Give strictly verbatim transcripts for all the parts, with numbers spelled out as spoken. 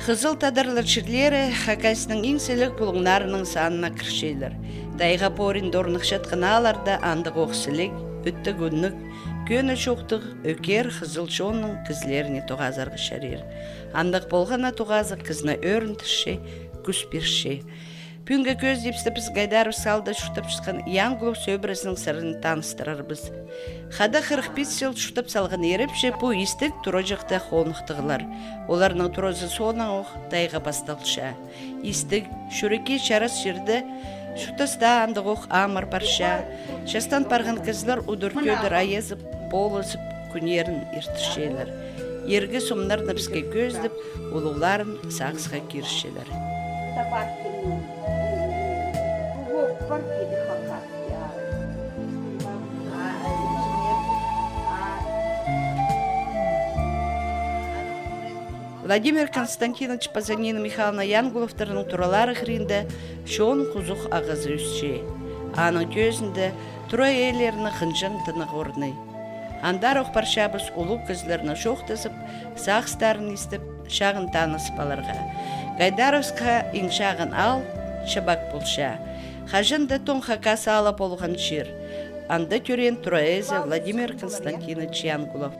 Хызыл тадарлар чирлері Хакасияның иң сіліг пулуңнарының санына кірчелер. Тайға поринда орныхчатхан аалларда андағ ох сіліг, ӧттіг-ӱнніг, кӧні чоохтығ, ӧкер хызыл чонның кізілеріне тоғазарға чарир. Андағ полған на тоғазығ кізіні ӧріндірче, кӱс пирче. Пӱӱнгі кӧзідібісте піс Гайдаровск аалда чуртапчатхан Янгулов сӧбірезінің сырын таныстырарбыс. Хада хырых пис чыл чуртап салған ирепче пу истіг тураҷахта хоныхтығлар. Оларның туразы соонаң ох тайға пасталча. Истіг, чӱрекке чарас чирде чуртас таа андағ ох амыр парча. Частан парған кізілер удур-тӧдір айазып, полызып, кӱннерін иртірчелер. Иргі сомнарны піске кӧзідіп, улуғларын сағысха кирчелер. Владимир Константинович паза Нина Михайловна Янгуловтарның туралары хыринда чон хузух ағазы ӧсче. Аның кӧзінде тура ээлерінің хынҷаң тынағ орны. Андар ох парчабыс улуғ кізілернең чоохтазып, сағыстарын истіп, чағын танысып аларға. Гайдаровскха иң чағын аал Чабак полча. Хаҷан даа тоң хакас аалы полған чир. Анда тӧреен тура ээзі Владимир Константинович Янгулов.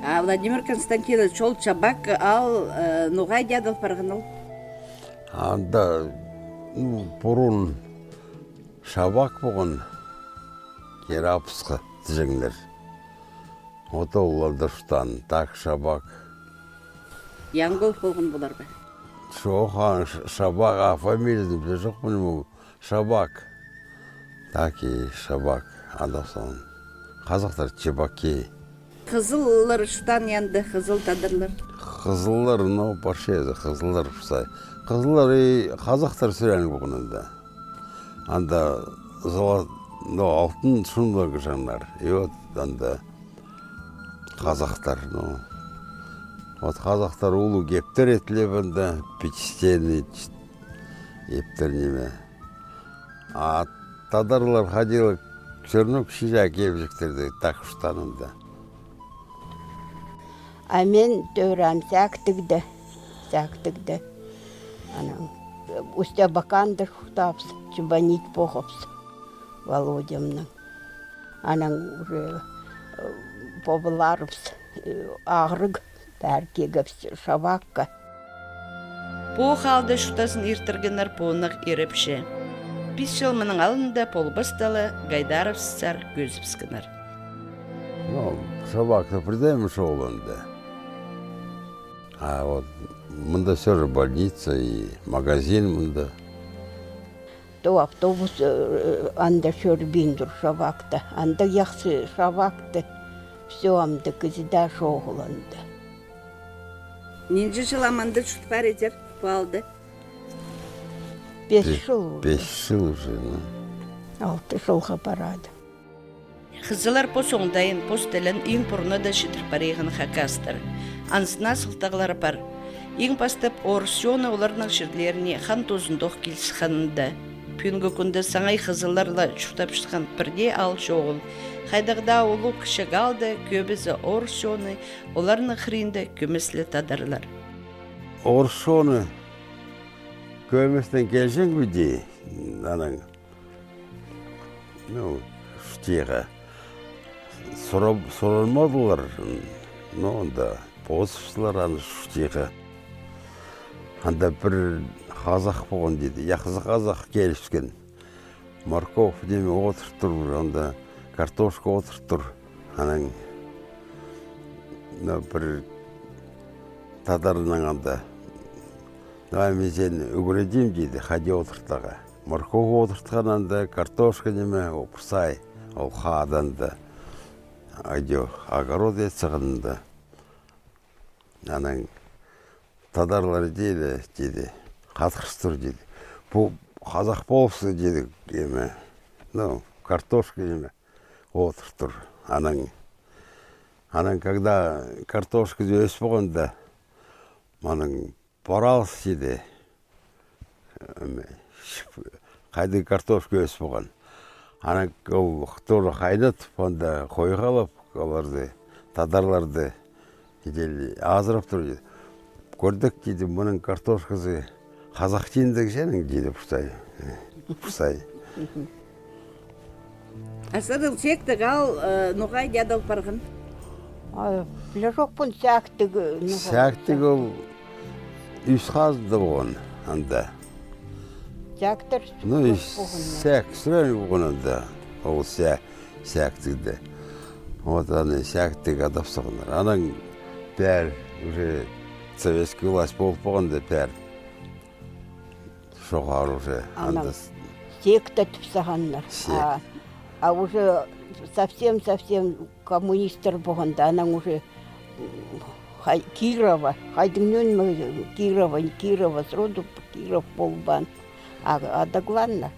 А Владимир Константинович, ол Чабак аал, э, ноға дее адал парған ол? Анда, ну, пурун Шабак полған, кирі Абысха тіҷеңнер. От ол анда чуртаан, так Шабак. Янгулов полған полар ба? Чох, а, Ш-, Шабак, а фамилиязын пілчем, пілбинчем. Шабак. Так и Шабак, адапчам. Хазахтар Чебаки. Хызыллар чуртаан анда, хызыл тадарлар? Хызыллар, ну, парчазы хызыллар пысай. Хызыллар и хазахтар сӱрен полған анда. Анда золо-, ну, алтын чоннар кірҷеңнер. И вот анда хазахтар, ну. Вот хазахтар улуғ ептер итчелер анда, пятистенный ептер ниме. А тадарлар ходила, всё равно кічіҷек кип-киҷектерде, так чуртаан анда. А мин тӧреем Сәктігде, Сәктігде. Анаң Усть-Абаканда чуртаабыс, Чебанит полғабыс, Володямнаң. Анаң уже, э, полбаларыбыс, э, ағырығ, пеер килгебіс Шабакха. Пу аалда чуртазын иртіргеннер поннығ ирепче. Пис чыл мының алнында полбас таа ла гайдаровецтер кӧзібіскеннер. Ну, Шабакта пірдее ниме чоғыл анда. А вот мында всё же больница и магазин мында. То автобус, э, анда чӧрбин тур Шабакта. Анда яхсы Шабакта. Всё, амды кізі дее чоғыл анда. Нинҷе чыл ам анда чуртап парирзар, пу аалда? Пес чыл уже. Пес чыл уже, ну. Алты чылға парады. Хызыллар пос оңдайын, пос тілін иң пурнада читір париған хакастар. Анзына сылтағлары пар. Иң пастап орыс чоны оларның чирлеріне хан тузында ох киліс хынды. Пӱӱнгі кӱнде саңай хызыллар ла чуртапчатхан пірдее аал чоғыл. Хайдағ даа улуғ кічіг аалда кӧбізі орыс чоны, оларның хыринда кӧмес ле тадарлар. Орыс чоны кӧместең килҷең піди, анаң. Ну, чуртирға. Сураб-, сурабадылар, ну, анда позыбыстылар аны чуртирға. Анда пір хазах полған тиді. Яхсы хазах килібіскен. Морковь ниме одыртып тур, анда картошка одыртып тур. Анаң, ну, пір тадарнаң анда. Давай, мин сені ӱгредим, тиді, хайди одыртарға. Морковь одыртхан анда, картошка ниме, пырсай, ол хада анда. Айдё, огород ит сағынында. Анаң тадарлар тиді, тиді, хатхырыс тур, тиді. Пу хазах полыбысты, тиді, ниме, ну, картошка ниме, одыртып тур. Анаң, анаң, когда картошка ӧс полғанда, анаң, пар алыс, тиді. Хайди картошка ӧс полған. Анаң ол тоже хайнатып, анда хойға алып, оларды, тадарларды, тиді, азырап тур, тиді. Кӧрдек, тиді, мының картошказы хазах тиндіг ченің, тиді, пыстай. Пыстай. А сірернің сектіг аал, э, ноға дее адал парған? А, піле чохпын, сектіг, э, ноға. Сектіг ол ӱс хазында полған анда. Сектір. Ну, и сек сірер полған анда. Ол сек, сектігде. Вот аны сектіг адап салғаннар. Анаң пеер уже советский власть полып полғанда пеер. Шоғар уже. Анаң анда с- сектідіп салғаннар. Сек. А, а уже совсем-совсем коммунистер полғанда, анаң уже, м, хай-, Кирова, хайдың нӧӧн ме, Кирова, Кирова, сроду Киров полбаан. А, адагланнар.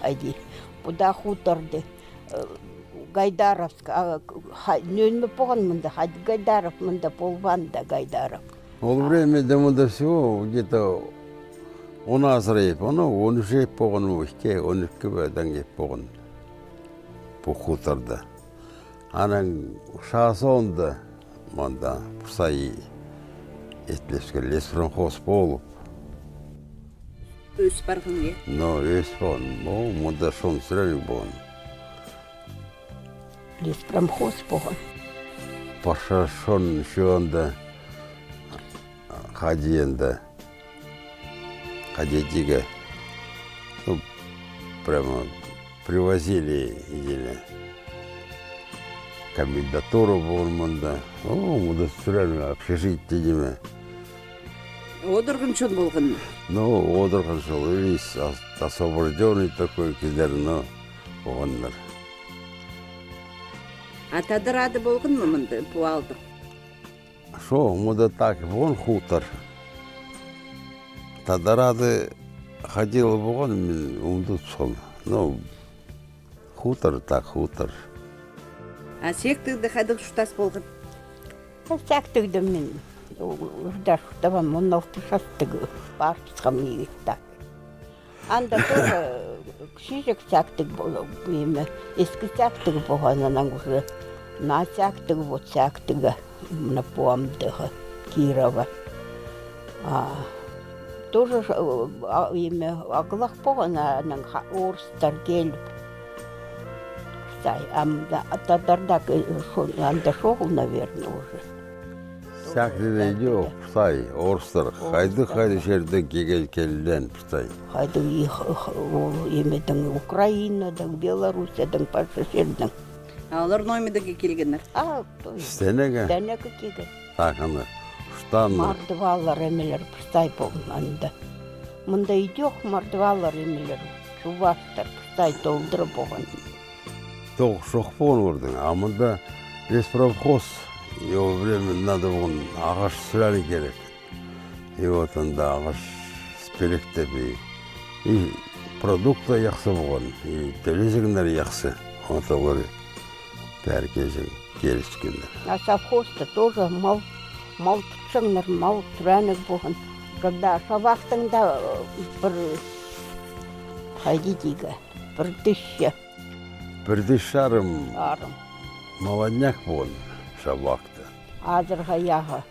Айди, пу даа хуторды, э, Гайдаровск, а, ха-, нӧӧн ме полған мында, хайдағ Гайдаров мында полбаан даа, Гайдаров. Ол времяда мында всего где-то он азыра иб, он, он ӱс иб полған, он ікі, он ікі бе, анаң иб полған. Пу хуторда. Анаң чаа соонда мында пырсай Итлепскте леспромхоз полып. Ӧс парған, е? Но ӧс парған. О, мында чон сірер полған. Леспромхоз полған. Паша чон чоонда хайди анда. Хайди тигі. Ну, прямо привозили, идеально. Комендатура полған мында. О, мында сірер общежитие ниме. Одырған чон полған. Ну, одырған чон, или с-, ос-, освобождённый такой кізілер, ну, полғаннар. А тадар ады полған ма мында, пу аалдың? Шо, мында так, вон хутор. Тадар ады хайди ла полған, мин ундутсам. Ну, хутор, так, хутор. А сектігде хайдағ чуртас полған? А сектігде мин у-, урда чуртабам, он алты частығ парыбысхам, и так. Анда тоже кічіҷек сектіг пол-, ниме, іскі сектіг полған, анаң уже наа сектіг, вот сектіг, мына пу амдағы, Кирова. А, тоже, а, ниме, ағылах полған, анаң ха-, орыстар киліп. Сай, ам, да, тадарда, э, шо-, анда чоғыл, наверное, уже. Сектігде идӧк, пыстай, орыстар. Орыстар. Хайдағ, хайдағ чирдең килген, килген, пыстай. Хайдағ и х-, х-, ол, нимедең, Украинадаң, Белоруссиядаң, пасха чирдең. А олар ноо нимедең килгеннер? А, то есть, стенеге. Стенеге килген. Так, аны, штаннар. Мордвалар нимелер пыстай полған анда. Мында идӧк мордвалар нимелер, чувашьтар пыстай толдыра полған. Тоғыс чох полған ордың, а мында леспромхоз, и ол время надо полған ағаш сӱрерге кирек. И вот анда ағаш піліктеп, и, и продукты яхсы полған, и тӧлезеңнер яхсы. Вот олар пеер килҷең, киліскеннер. А совхозта тоже мал, мал тутчаңнар, мал тӱренек полған. Когда шабахтың даа, э, пір, хайди тигі, пір тысяча. Пір тысяча чарым. Чарым. Молодняк полған шабахта. Азырға яғы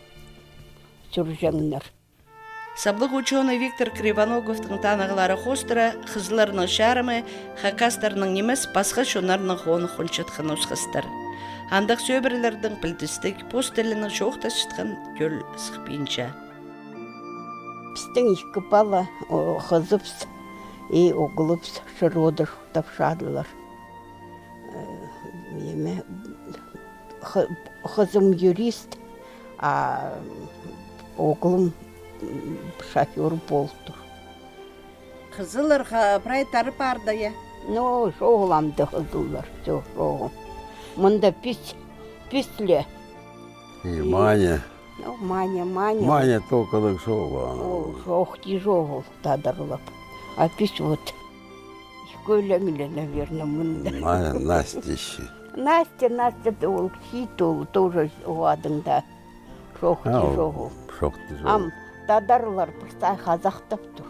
сӱрҷеңнер. Саблығ учёный Виктор Кривоноговтың танығлары хоостыра хызылларның чарымы хакастарның нимес, пасха чоннарның хоны хончатхан осхастар. Андағ сӧбірелернің пілдістіг пос тілінең чоохтасчатхан тӧл сыхпинча. Пістің ікі пала, о, хызыбыс и оғлыбыс чир-одыр чуртапчадылар. Э, ниме, хы-, хызым юрист, а оғлым, м, шофёр полтыр. Хызыллар ха-, прай тарап парды, я? Ну, чоғыл амды хызыллар, всё, чоғыл. Мында пис, пис ле. И Маня. Ну, Маня, Маня. Маня только так чоғыл, ана. Ол чоохти чоғыл тадарлап. А пис вот. Кӧлеңле, наверное, мында. Ма-, Настя ещё. Настя, Настя да ол кічіг, ол тоже о адында. Чоохти чоғыл. Чоохти чоғыл. Ам тадарлар пырсай хазахтап тур.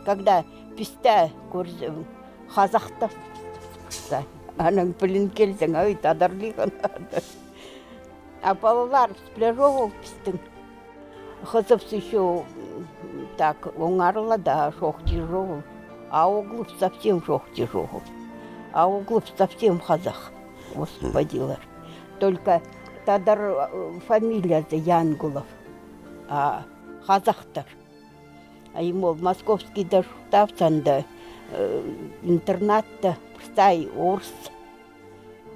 Когда пісті кӧрзең, хазахтап пырсай. Анаң пілін килзең, ай, тадарлығ ана. А палалар піс піле чоғыл пістің. Хызыбыс ещё, м, так, оңар ла даа, шоохти чоғыл. А оглубыс совсем шоохти чоғыл. А оглубыс совсем хазах. Господилар. Только тадар, э, фамилиязы Янгулов. А хазахтар. А им ол Московскийде чуртаабыс, анда, э, интернатта пір сай орыс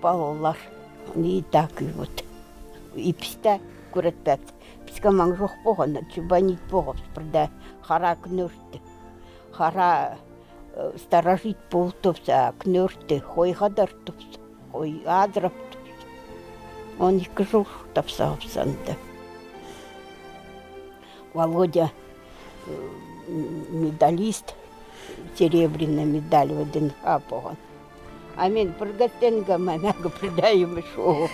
палалар. И так и вот. И піс тее кӱретпеебіс. Піске маң чох полған, чубанит полғабыс, пірдее хара кӱнӧрте. Хара, э, сторожит полтыбыс, а кӱнӧрте хой хадар тубыс. Хой азырап тубыс. Он ікі чыл чуртап салыбыс анда. Володя, э, м-, медалист, серебряный медаль В Д Н Х полған. А мин пірге істенгем, ана пірдее нимес чоғыл.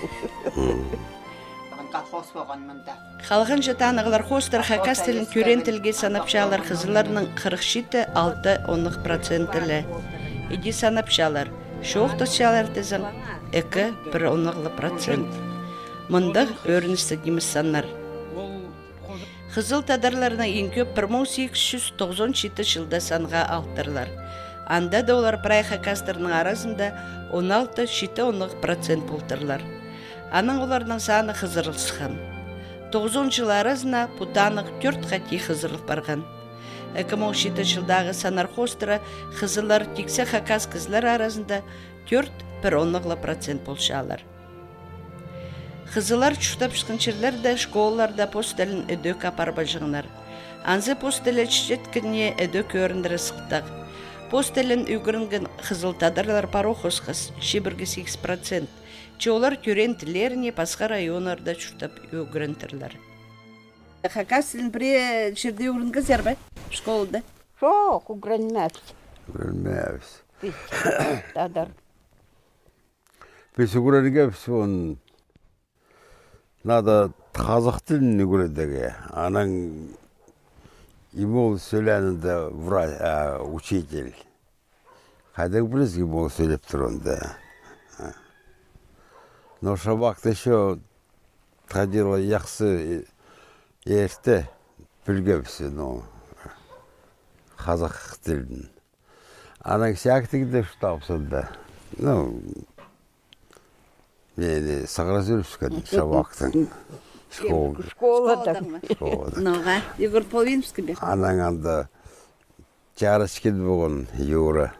Колхоз полған мында. Халғанҷы танығлар хоостыра хакас тілін тӧреен тілге санапчалар хызылларның хырых читі алты оннығ проценті ле. Іди санапчалар, чоохтасчалар тізең, ікі пір оннығ ла процент. Мындағ ӧріністіг нимес саннар. Хызыл тадарларны иң кӧп пір муң сигіс чӱс тоғызон читі чылда санға алтырлар. Анда даа олар прай хакастарның аразында он алты читі оннығ процент полтырлар. Анаң оларның саны хызырыл сыххан. Тоғызон чыл аразына пу танығ тӧрт хати хызырыл парған. Ікі муң читі чылдағы саннар хоостыра хызыллар тиксі хакас кізілер аразында тӧрт пір оннығ ла процент полчалар. Хызыллар чуртапчатхан чирлерде школаларда пос тілін ідӧк апарбаҷаңнар. Анзы пос тілі чечеткеніне ідӧк ӧріндіре сылтағ. Пос тілін ӱгренген хызыл тадарлар пар ох осхас, чибіргі сигіс процент. Че олар тӧреен тіллеріне пасха районнарда чуртап ӱгрентірлер. Хакас тілін пірее чирде ӱгренгезер бе? Школада? Чох, ӱгренмеебіс. Ӱгренмеебіс. Піс тадар. Піс ӱгренгебіс, он надо хазах тілін ӱгредерге. Анаң им ол сӧлеенде вра-, а, учитель. Хайдаң пілерге, ол сӧлеп турғанда. Но шабахты ещё хайди ла яхсы, э, ирте пілгебіс, ну, хазах тілін. Анаң сяктігде чуртаабыс анда. Ну, мені сығара сӱрібіскен шабахтаң. Школ-, школадаң. Школадаң. Ноға? Ӱгрен полбиныбысхам ба? Анаң анда чарышкин полған Юра.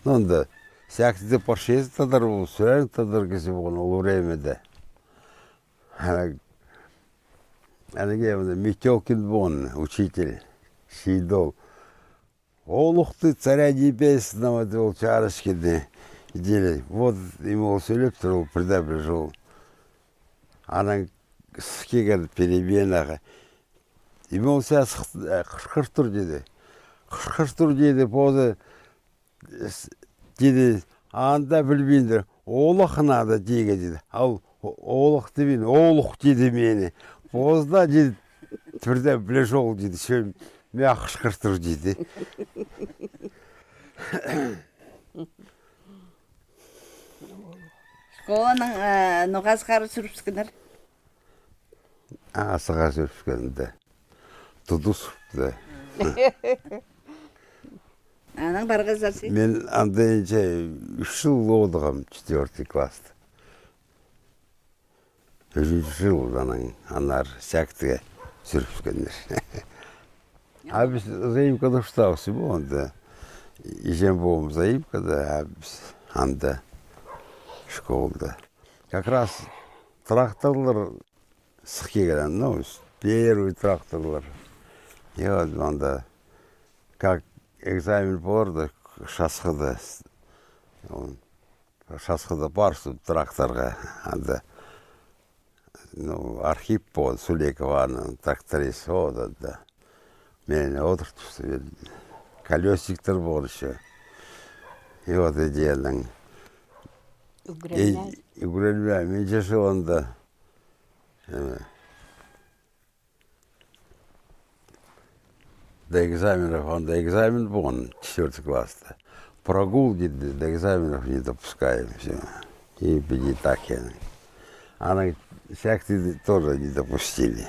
Ну, анда сяктігде парчазы тадар, ол сӧлеен тадар кізі полған ол времяда. Анаң, анаң анда Метёлкин полған учитель. Чиит ол. Оолахты царя небесного, тіп, ол чарышкинны. Идеаль. Вот, им ол сӧлеп тур, ол пірдее пір чол. Анаң сых килген переменаға. Им ол сағыс, э, хышхыртыр тиді. Хышхыртыр тиді, позы, с-, тиді, анда пілбиндір. Оолах надо тиге тиді. Ал о-, оолах тибин, оолах тиді мені. Позы даа тиді, пірдее піле чол тиді. Сӧм, мә хышхыртыр тиді. Школаның, э, ноға сығара сӱрібіскеннер? А, сығара сӱрібіскеннер. Тудыс, да. Анаң парғазар сен? Мин анда ниҷе ӱс чыл одығам, четвёртый класста. Ӱзінҷі чыл анаң аннаңар сяктіге сӱрібіскеннер. А піс заимкада чуртаабыс, бо анда. Иҷем-пабам заимкада, а піс анда, школада. Как раз тракторлар сых килген, ну, с-, первый тракторлар. И вот анда, как экзамен полар даа, Шасхыда, с-, он, Шасхыда парыбыс тракторға, анда, ну, Архип полған, Сулейков аның тракторист, вот, да. Мені одыртыпча, колёсниктер полған ещё. И вот идеяның. Ӱгренме. И, ӱгренме, мин чашыланда. Э, до экзаменов, анда экзамен полған, четвёртый класста. Прогул, тиді, до экзаменов не допускаем, всё. И піди так, я. Анаң сяктіге тоже не допустили.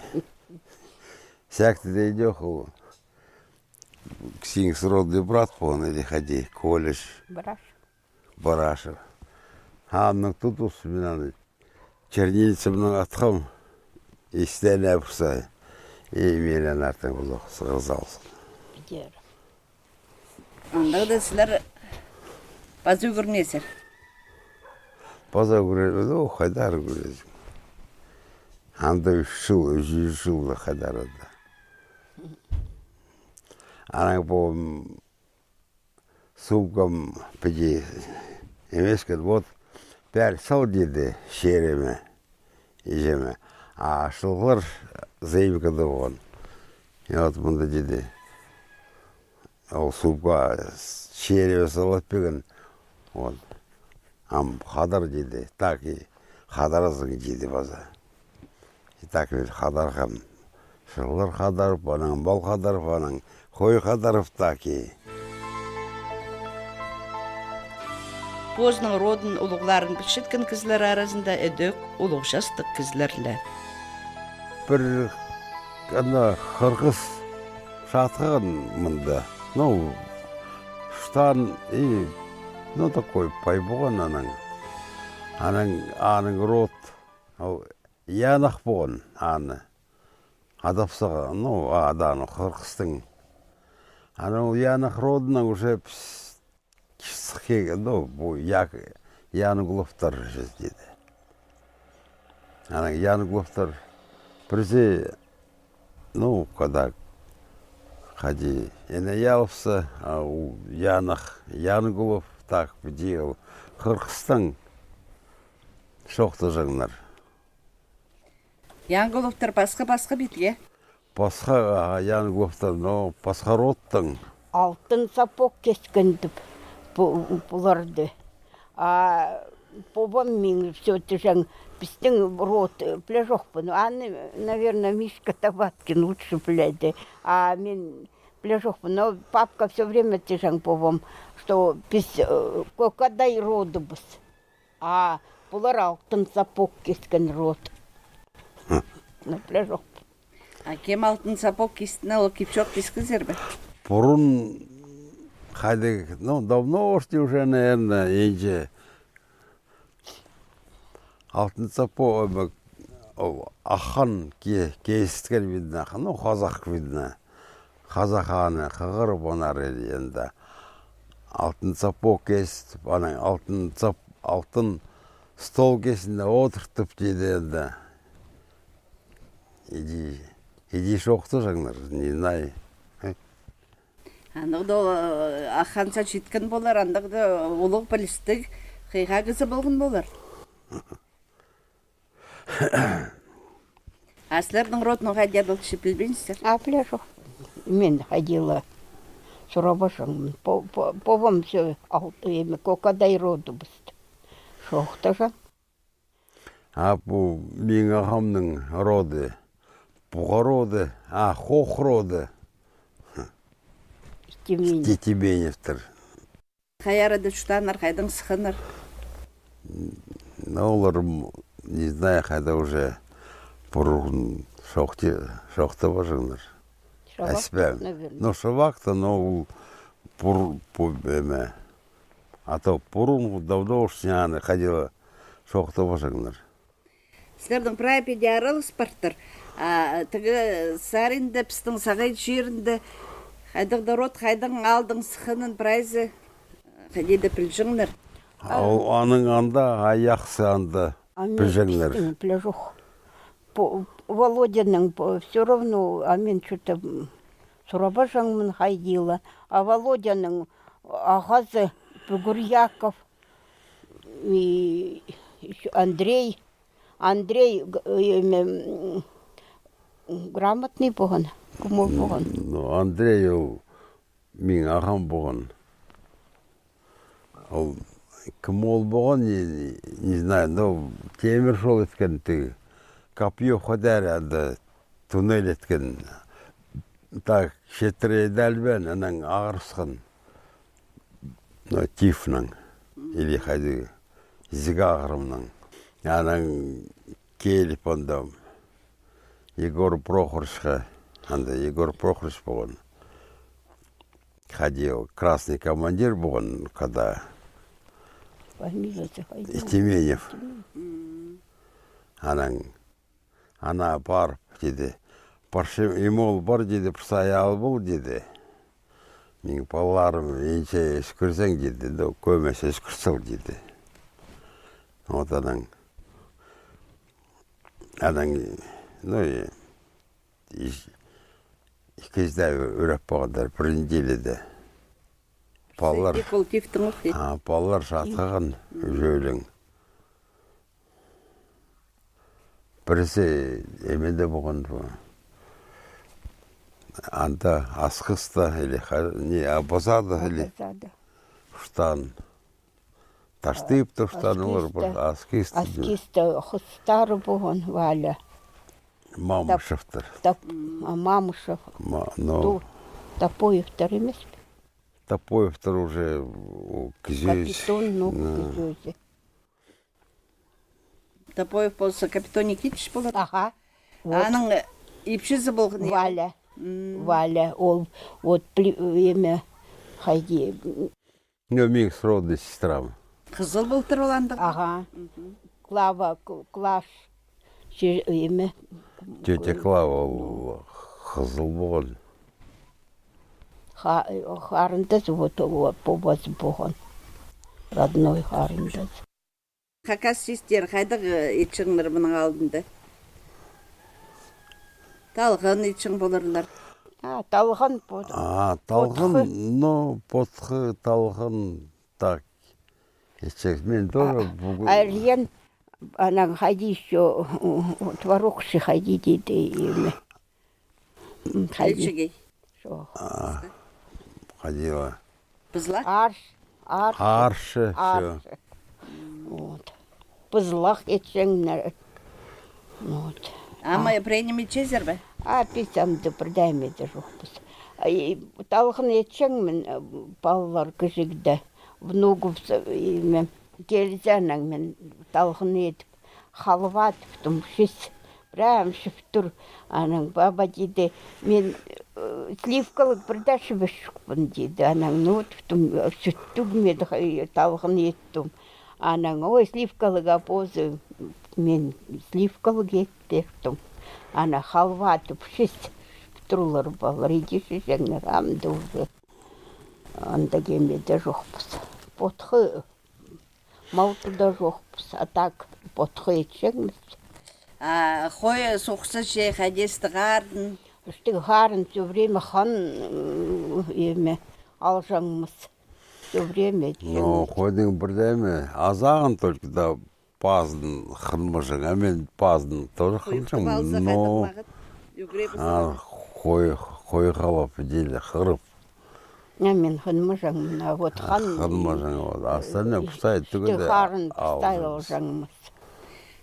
Сяхты даа идӧк ол. Кізінің сродный брат полған, или хайди, Колеш. Браш. Брашев. Аның тудус мин аны чернильницамнаң атхам, истене пырса, и мин аны артын улуғ сығызалсын. Пидер. Андағ даа сірер паза ӱгренезер? Паза ӱгренезер, ну, хайдар ӱгренезер. Анда ӱс чыл, ӱс, ӱс чыл хайдар анда. Анаң пу, м, сумкам піди нимес кен, вот, пеер сал, тиді, чиріме, іҷеме. А шылғылар заимкада полған. И вот мында, тиді, ол сумка чиріме салып пирген. Вот. Ам хадар, тиді, так и хадарзың, тиді паза. И так ведь хадархам. Шылғылар хадарып, анаң мал хадарып, анаң хой хадарып, так и. Позының родын, улуғларын пілчеткен кізілер аразында ідӧк улуғ частығ кізілер ле. Пір ана хырғыс чатхан мында. Ну, штан и, ну, такой пай полған анаң. Анаң, аның род, ол Янах полған аны. Адапсаға, ну, адаң хырғыстың. Анаң ол Янах родынаң уже піс кисхе, ну, пу Як-, Янголовтар уже, тиді. Анаң Янголовтар пірсі, ну, когда, хайди, ине алыпса, а у Янах, Янголов, так, піди ол хырғыстаң чоохтаҷаңнар. Янголовтар пасха-пасха пит, е? Пасха, а, Янголовтар, но пасха родтаң. Алтын сапог кискен тіп, пу-, пуларды. А побам мин всё тіҷең, пістің род, э, піле чохпын. Аны, наверное, Мишка Табаткин лучше піледі. А мин піле чохпын. Но папка всё время тіҷең побам, что піс, э, кӧкадай родыбыс. А пулар алтын сапог кискен род. Хм. Ну, піле чох. А кем алтын сапог кисті, ол кип-чоох пілчезер бе? Пурун хайдағ, ну, давно ошти уже, наверное, инҷе. Алтын сапог, ы, ол аххан ки-, кискен, видно, ну, хазах, видно. Хазах аны хығырып, анар еді анда. Алтын сапог кис тіп, анаң алтын сап-, алтын стол кистінде одыртып, тиді анда. Иди, иди чоохтаҷаңнар, не знаю. Андағ даа, э, аххан саҷиткен полар, андағ даа улуғ пілістіг хыйға кізі полған полар. А сірернің родның хайди адалча, пілбинчезер? А піле чох. Мин хайди ла сурабаҷаңмын. По-, по-, побам всё ал-, эме, кӧкадай родыбыс. Чоохтаҷаң. А пу миң ағамның роды, Пуға роды, а, Хох роды. Тименев. Ти-, Тименевтер. Хай арада чуртааннар, хайдаң сыхханнар? Ну, олар, м, не знаю, хайда уже пурун чоохти-, чоохтабаҷаңнар. Шабак, наверное. Ну, шабак та, но ол пур-, пу-, эме. А то пурун давно уж аны хайди ла чоохтабаҷаңнар. Сірернің прай піди аралас партыр. А тігі саринда, пістің сағай чирінде хайдағ даа род, хайдаң аалдаң сыхханын прайзы хайди даа пілҷеңнер. А ол аның анда, а яхсы анда пілҷеңнер. Пістің піле чох. По-, Володяның, по-, всё равно, а мин чё-то, м, сурабаҷаңмын хайди ла. А Володяның ағазы Пӱгір Яков, и ещё Андрей. Андрей г-, эме, м, грамотный полған, кім ол полған? Ну, Андрей ол миң ағам полған. Ол кім ол полған, не, не, не знаю, но темір чол иткен, тігі Копьёвха даа анда туннель иткен. Так, читіре иділбеен, анаң ағырысхан. Но тифнаң, или хайди, изіг ағырымнаң. Анаң киліп анда Егор Прохорычха Анда Егор Прохорович полған. Хайди, красный командир полған, когда Фамилиясы хайди? Тименев. М. Анаң, ана парып, тиді. Парчам, ниме ол, пар, тиді, пырсай ал пол, тиді. Минің палаларым инче ӧскірзең, тиді, да, кӧмес ӧскірзең, тиді. Вот анаң. Анаң, ну, и Ис-, ікізі дее ӱреп парғаннар пір неделяда. Палалар. Сый дее кол типтің ох, е? А, палалар чатхыған. Мгм. Ӱзӧлең. Пірсі нимеде полған пу. Анда Асхыста или ха-, не, а, Бозада или. Бозада. Штан. Таштыып тастаан олар пір. Аскиста. Аскиста хыстары полған, Валя. Мамышевтер. Тап-, а, Мамышев. Ма-, ну. Ту-, Топоевтер нимес пе? Топоевтер уже, о, кізі. Капитан, ну, кізі. Топоев полза, Капитон Никитич полар. Аха. Вот. Аның, э, ипчізі полған, е? Валя. М. Валя, ол, вот, пли-, ниме, хайди, Ну, минің сродный сестрам. Хызыл полтыр ол андағ. Аха. Мгм. Клава, К-, Клаш, че-, ниме. Тетя Клава ол хызыл полған. Ха-, харындас, вот, вот, пабазы полған. Родной харындас. Хакас чистер хайдағ, э, итчеңнер мының алнында? Талған итчең поларлар. А, талған, пот-, а, талған, потхы. Ну, потхы, талған, так. Итчең, мин тоже, а, пӱгӱн. Ариян, анаң хайди ещё, творог чи хайди тиді, ниме. М, хайди. Итчең. Чох. А, хайди ол. Пызлах? Арш, арш. Аршы, всё. Аршы. Вот. Пызлах итчеңнер. Вот. Ам, а, пірее ниме итчезер бе? А, піс амды пірдее ниме дее чохпыс. А, и талған итчеңмін, э, палалар кічігде. Внугым, ниме, килзе, анаң мин талған итіп. Халва тіптім, чис. Прям чіп тур. Анаң паба тиді, мин, э, сливкалығ пірдее чібес чохпын, тиді. Анаң, ну, тіптім, э, чӱттіг мин, э, талған иттім. Анаң, ой, сливкалығ а позы, мин сливкалығ ит пирдім. Анаң халва тіп чис. Чіп турлар палалар, иди чіҷеңнер, амды уже. Андағ ниме дее чохпыс. Потхы. Малтыда чохпыс, а так потхы итчеңміс. А хой суғза че хайди істіг харын? Істіг харын всё время хан, м, ниме, алҷаңмыс. Всё время итчеңміс. Но хойның пірдее ниме, азағын только да пазын хынмаҷаң, а мин пазын тоже хынҷаң. Но, а, хой, хой халап, дее хырып. А мин хынмаҷаңмын, а вот хан. Хынмаҷаң, вот. Остальное пыстай тӱгеде харын пыстай алҷаңмыс.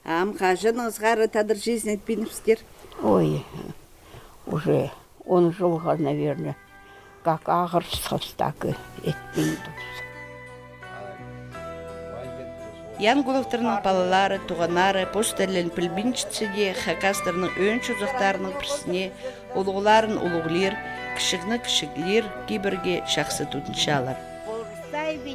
Ам хаҷаннаң сығара тадар чиизін итпинчезер? Ой, уже он чылға, наверное, как ағырыбысхабыс, так и итпин турбыс. Янгуловтарның палалары, туғаннары пос тілін пілбинчетсе дее, хакастарның ӧӧн чозахтарының пірсіне улуғларын улуғлир, кічігні кічіглер кибірге чахсы тудынчалар.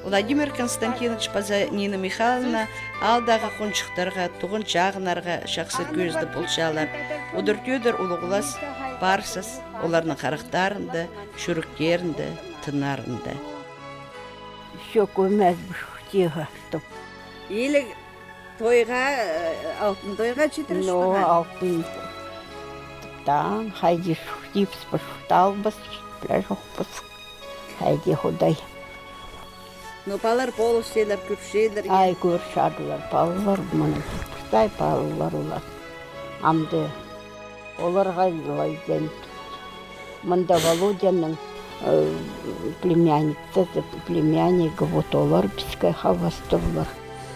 Владимир Константинович паза Нина Михайловна аалдағы хонҷыхтарға, туған-чағыннарға чахсы кӧзідіп полчалар. Удур-тӧдір улуғлас, парсас оларның харахтарында, чӱректерінде, тыннарында. Ещё кӧмес пу шухтиға, чтоб. Или тойға, э, алтын тойға читіріс. Ну, парға. Алтын. Таң, хайди шухтибіс пе, шухталбас, піле чохпыс. Хайди Худай. Ну, палалар полысчалар, кӧрчелер. Ай, кӧрчелер, палалар, мына, пыстай палалар олар. Амды оларға лайзен. Мында Володяның, э, племянницазы, племяннигі, вот олар піске хабас турлар.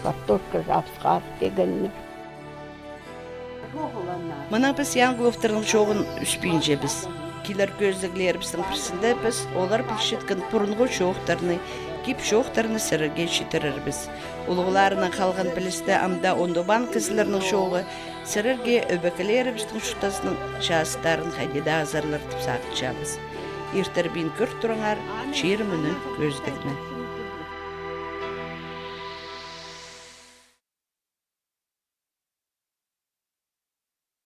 Картошка чабысха ат пиргеннер. Мына піс Янгуловтарның чооғын ӱспинчебіс. Килер кӧзідіглерібістің пірсінде піс олар пілчеткен пурунғы чоохтарны, кип-чоохтарны сірерге читірербіс. Улуғларынаң халған пілісті амды ондубаан кізілернің чооғы сірерге ӧбекелерібістің чуртазының частарын хайди даа азарлар тіп сағынчабыс. Иртірбин кӧр турыңар чир мӱнін кӧзідігні.